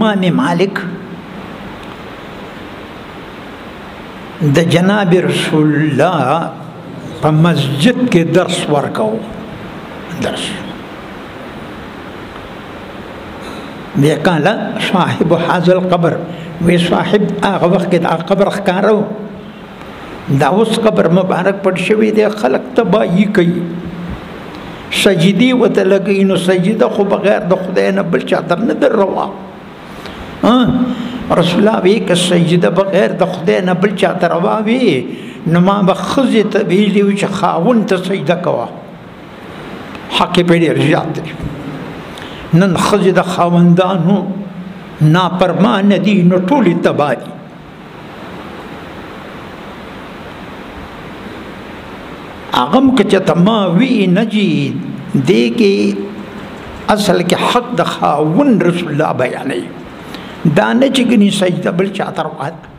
امام مالک د جناب رسول الله په مسجد کې درس ورکاو. درس وی قال صاحب هذا القبر، وی صاحب هغه وخت کې دا قبر ښکارو، دا اوس قبر مبارک پټ شوی دی، خلک تباهي کوي، سجدي ورته لګوي، نو سجده خو بغیر د خدای نه بل چا در نه در روا. رسول الله وی که سجده بغیر د خدای نه بل چا ته روا وي، نو ما به ښځې ته ویلي وو چې خاوند ته سجده کوه، حق یې پرې ډېر زیات دی. نن ښځې د خاوندانو ناپرمانه دي، نو ټولې تباه دي. هغه هم که چېرته ما وي نه جي، دې کې اصل کې حق د خاوند رسول الله بیانوي، دا نه چې ګنې سجده بل چا ته روا ده.